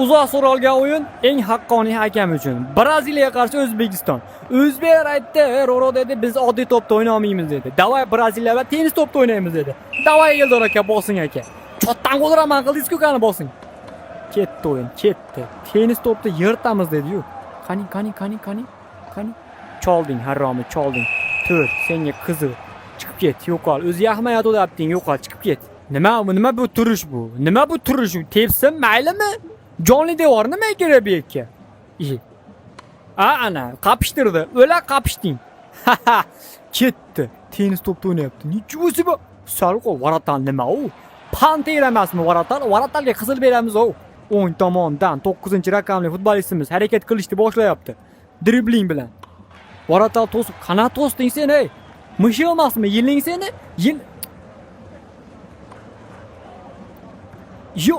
Uzoq so'ralgan o'yin eng haqqoniy hakam uchun. Braziliyaga qarshi O'zbekiston. O'zbeklar aytdi, "Roro dedi, biz oddiy to'pda o'ynamaymiz" dedi. "Давай Braziliya bilan tennis to'pda o'ynaymiz" dedi. Давай Eldor aka, bosing aka. Chotdan qo'ldiraman qildingiz-ku, qani bosing. Ketdi o'yin, ketdi. Tennis to'pda yirtamiz dedi-yu. Qani, qani, qani, qani? Qani? Cholding, haromi, cholding. Tur, senga qizil. Chiqib ket, yo'qol. O'zi yaxmayat o'dabding, yo'qol, chiqib ket. Nima bu, nima bu turish bu? Nima bu turish? Tepsin, maylimi? Jonli devor nima kerak bu yerga? I. A ana, qapishtirdi. O'la qapishding. Ketdi. Tennis to'pda o'ynayapti. Ничего себе. Sal qo'y, вратарь nima u? Pantera emasmi вратарь? Вратарь ga qizil beramiz u. O'ng tomondan 9-raqamli futbolistimiz harakat qilishni boshlayapti. Dribling bilan. Вратарь to'sib, qana to'sding sen ey? Mishiq emasmi? Yiling seni? Yil. Yo,